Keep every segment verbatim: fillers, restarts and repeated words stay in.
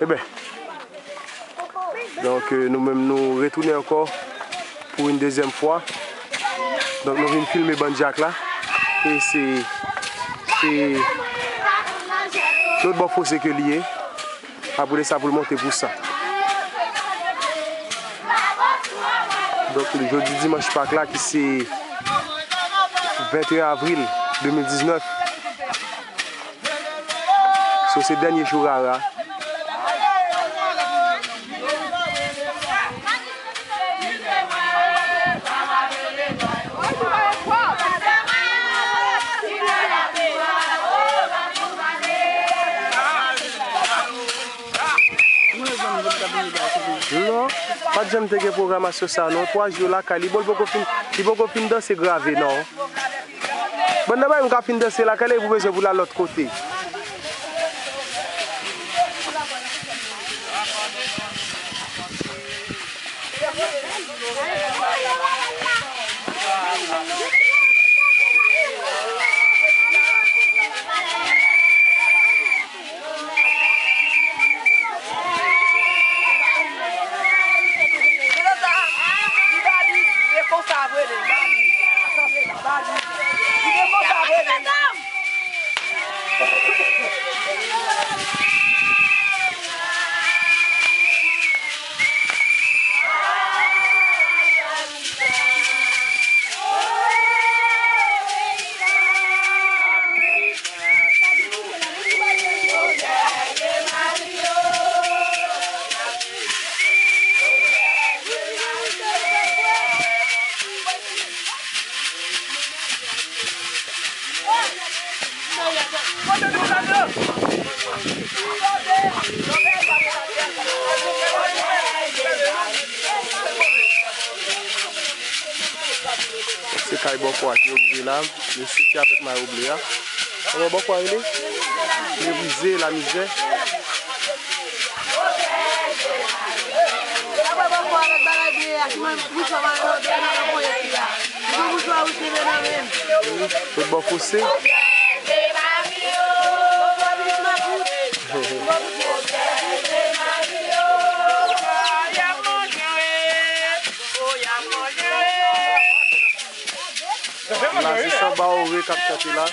Eben, donk, euh, nou menm nou retounen ankò pou yon dezyèm fwa. Donk, nou vin filme bann dyak la. E se, se lòt bò fose ke li ye. Apre sa, pou l monte pou sa. Donk, jodi dimanch Pak la, ki se venteyen avril de mil diznèf. So, se dènye jou rara. Non, pa t janm te gen pwogramasyon sa non. Twa jou lakay li, bon, li poko fin, li poko fin danse grave non. Bann nan bay m ka fin danse lakay la, epi ou bezwen pou l al lòt kote. Se kay bòkò a ki yo rive la. Mesye ki avèk mayo ble a. Kòman bòkò a rele? Meprize, lamizè. Tout bò fose. La, se Sanba Ore k ap chante la.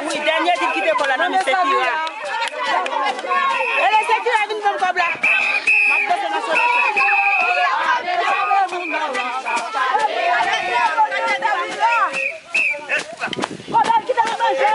Wi, dènye di l kite kò la nan men Sekira. Ele Sekira vin pran kòb la. M ap danse nan soleso. Kòb la kite nan manje.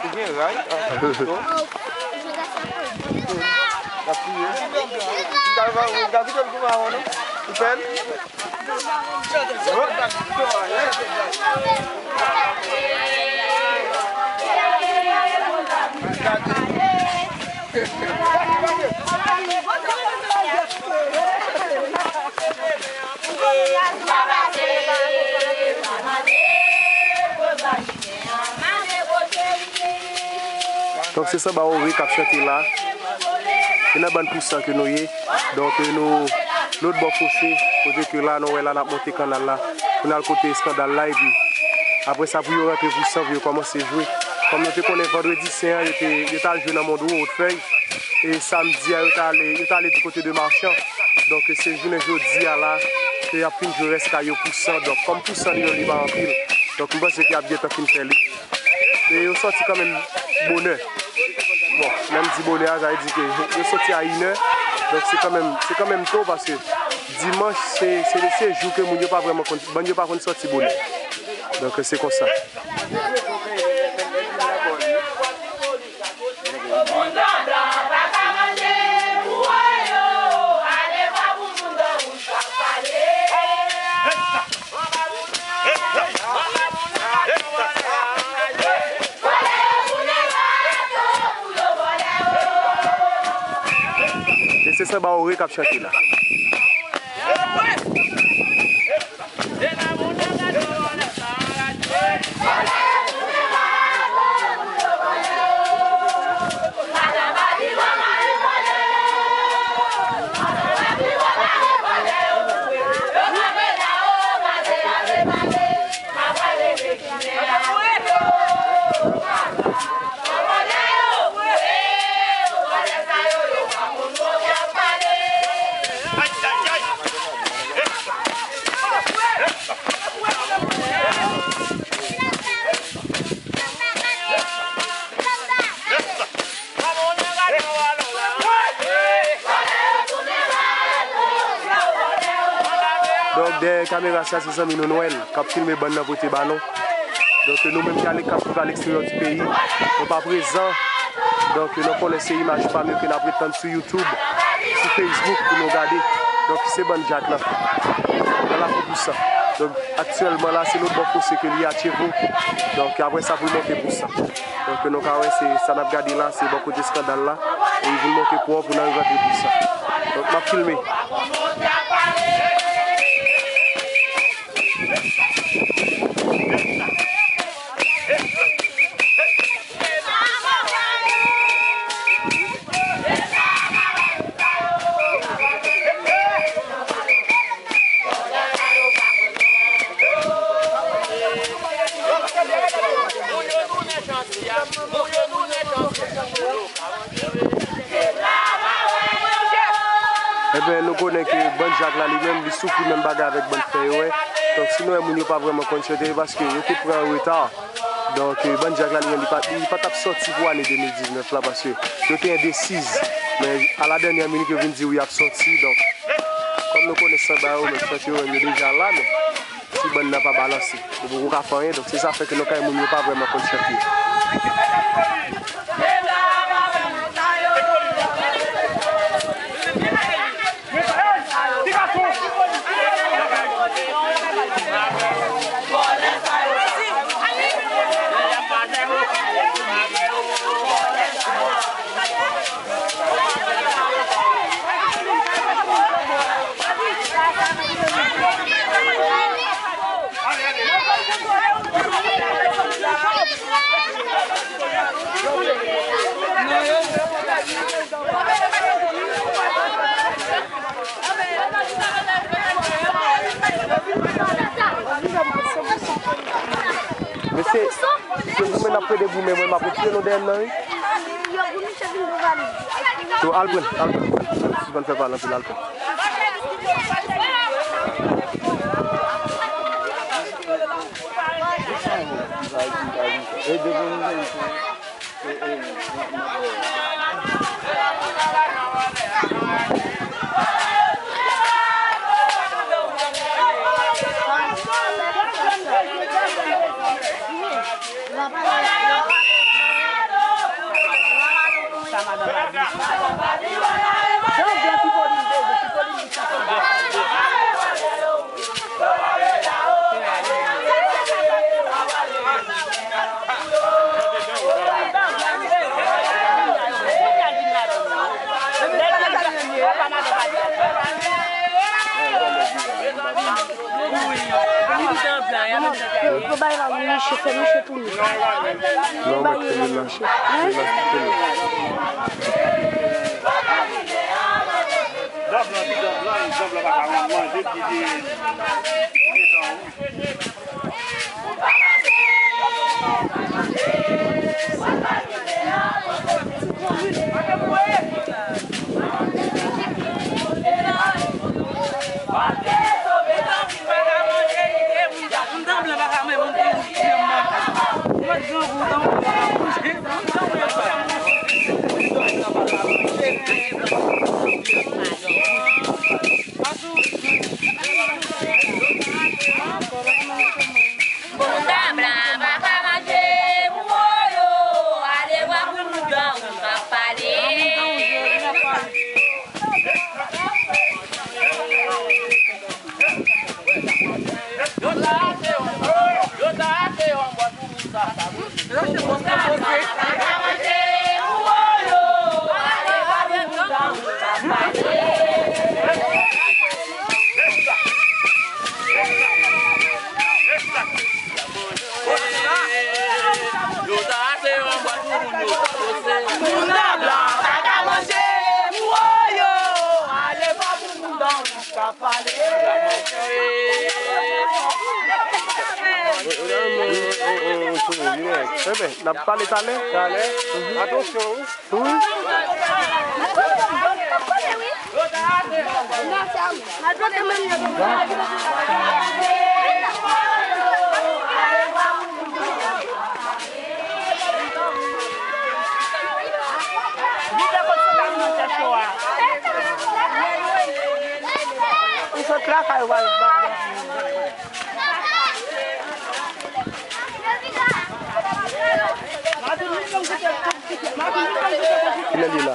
Ou gen ray, a, pisto. L ap touye. Ou ka, ou ka kite l pou mawon, non? Ou pè l? Donk, se sanba Ore k ap chante la. Se nan bann pou san ke nou ye. Donk, nou lòt bò foche, kote ke la, nou wè la, n ap monte kannal la. Pou n al kote Eskandal la, epi apre sa, pou yo rantre pou san, pou yo kòmanse jwe. Kòm nou te konnen vandredi sen an, yo te, yo t al jwe nan Mondro, Wotfèy. E samdi a, yo t ale, yo t ale di kote de Machan. Donk, se jounen jodi a la ke y ap fin jwe rès kay yo pou san. Donk, kòm pou san li menm li pa anpil, donk, m panse ke y ap gentan fin fè li. E yo sòti kanmenm bonè. Bon, lè m di bonè a, sa vle di ke yo sòti a inè. Donk, se kanmenm, se kanmenm to, paske dimanch, se, se, se jou ke moun yo pa vrèman konn, bann yo pa konn sòti bonè. Donk, se konsa. E se Sanba Ore k ap chante la. Donk, dèyè kamera sa, se zanmi nou Nwèl k ap filme bann nan pote ba nou. Donk, nou menm ki ale, k ap viv alegsteryè di peyi, nou pa prezan. Donk, nou konnen se imaj pa nou ke n ap ret tann sou YouTube, sou Facebook pou nou gade. Donk, se bann Jak la. Nan lakou pou san. Donk, aktyèlman la, se lòt bò Fose ke li a Tchevo. Donk, apre sa, pou l monte pou san. Donk, nou ka wè se sa n ap gade la, se bò kote Eskandal la. E li vin monte pwòp pou n al rantre pou san. Donk, m ap filme. Ebyen, nou konnen ke bann Jak la, li menm, li soufri menm bagay avèk bann frè yo, wi. Donk, si nou wè moun yo pa vrèman konn chante, se paske yo te pran reta. Donk, eh, bann Jak la, li menm, li pa, li pa t ap sòti pou ane de mil diznèf la, paske yo te endesiz. Men, a la dènyè minit, yo vin di wi, y ap sòti. Donk, kòm nou konnen Sanba yo, men chante yo, yo deja la, men ti bann nan pa balanse. Yo poko ka fè anyen, donk se sa fè ke nou ka wè moun yo pa vrèman konn chante. Mesye, se goumen n ap plede goumen, mwen m ap retire nou dèyè m nan, wi. Yo, al pran, al pran. Sispann fè pale anpil, al pran. Yo bay la, mouche, fè mouche tounen. Non, mwen kite l la. Kite l la, kite l la. Zòb la, ti zòb la, zòb la pa ka manje, ki te, ki te tan wouj. Bouda blan pa ka manje, woyo, ale wè bouda ou ka pale. Bouda blan pa ka manje, woyo, ale wè bouda ou ka pale. Enben, n ap pale talè. Talè. Atansyon, wi. Wi. Ou sot lakay ou al. Kilè li la?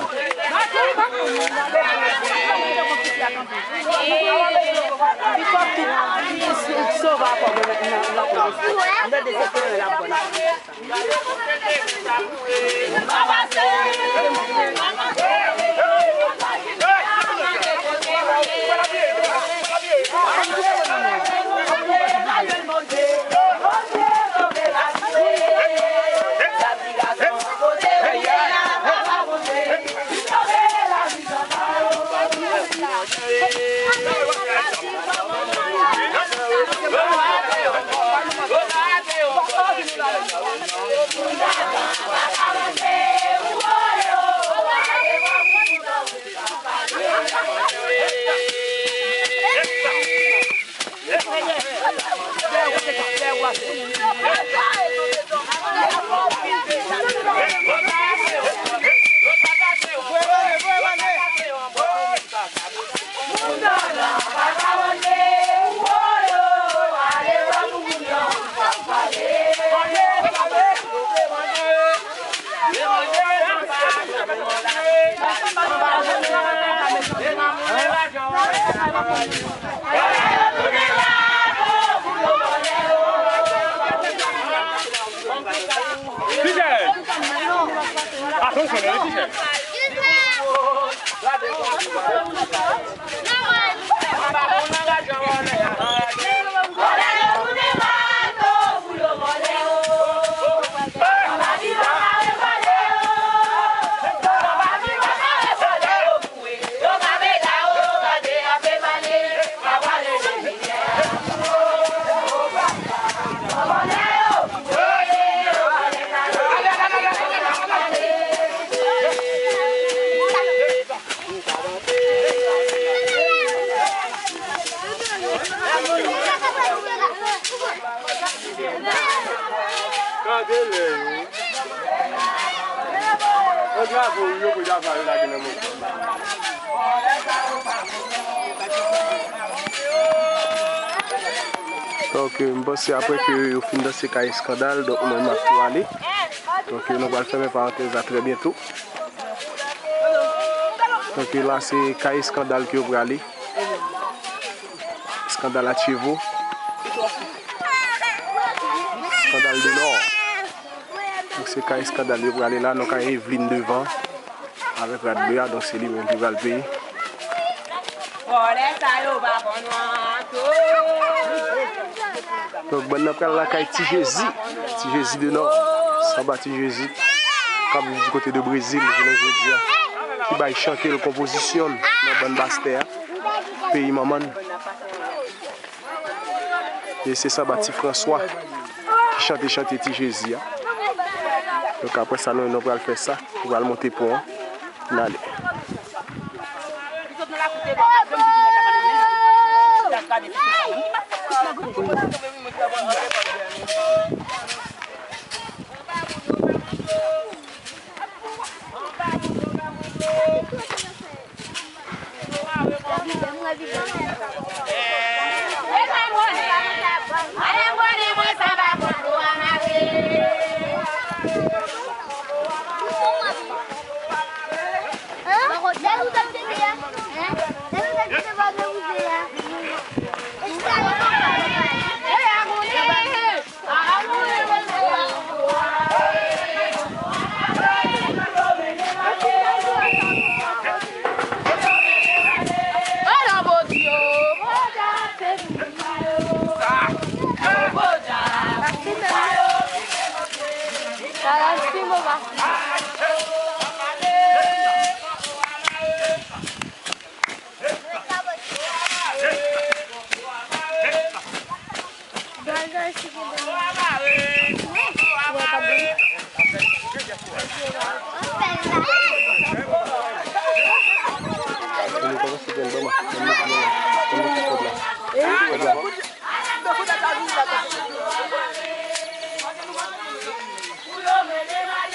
Tijèl! Atansyon, tijèl! Gade lè yo. An travay yo, yo pran travay yo lage nan moto. Donk, euh, m panse apre ke yo fin danse kay eskandal, donk mwen m ap tou ale. Donk, euh, nou pral fèmen parantèz la trè byento. Donk, euh, la se kay eskandal ke yo prale. Eskandal Atyevo. Eskandal de Nò. Donk, se kay eskandal yo prale la, nou kay Evelyne devan. Avèk rad ble a, donk se li menm ki pral peye. Vòlè sa yo pa konn wont. Donk, bann nan pral lakay Ti Jezi, Ti Jezi de Nò, Sanba Ti Jezi, k ap viv di kote de Brezil, jounen jodi a, ki bay chante l, konpozisyon l nan bann bastè a, peyi manman n. E se Sanba Ti Franswa ki chante chante Ti Jezi a. Donk, apre sa, nou, nou pral fè sa, nou pral monte pon an. N ale.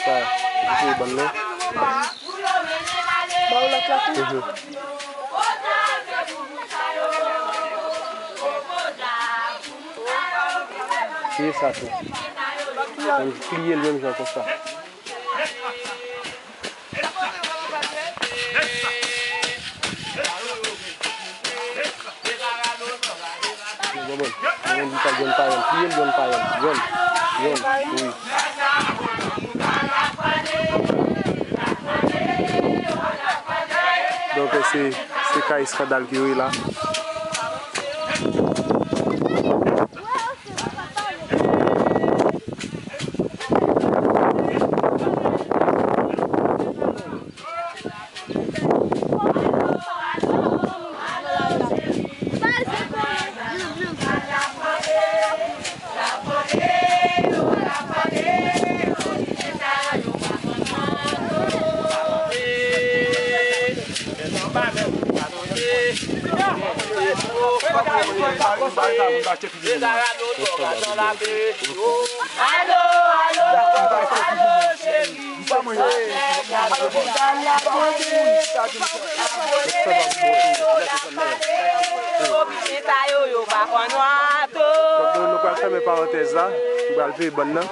Sa, li se bann nan. Ba w lòt la tou. Mhm. Tiye sa tou. Ann pliye l menm jan konsa. Bon, bon. Bon, li pa jwenn pa jwenn. Pliye l jwenn pa jwenn. Jwenn. Jwenn. Wi. Donk, se, se kay Eskandal ki yo ye la. Donk, nou, nou pral fèmen parantèz la, nou pral veye bann nan.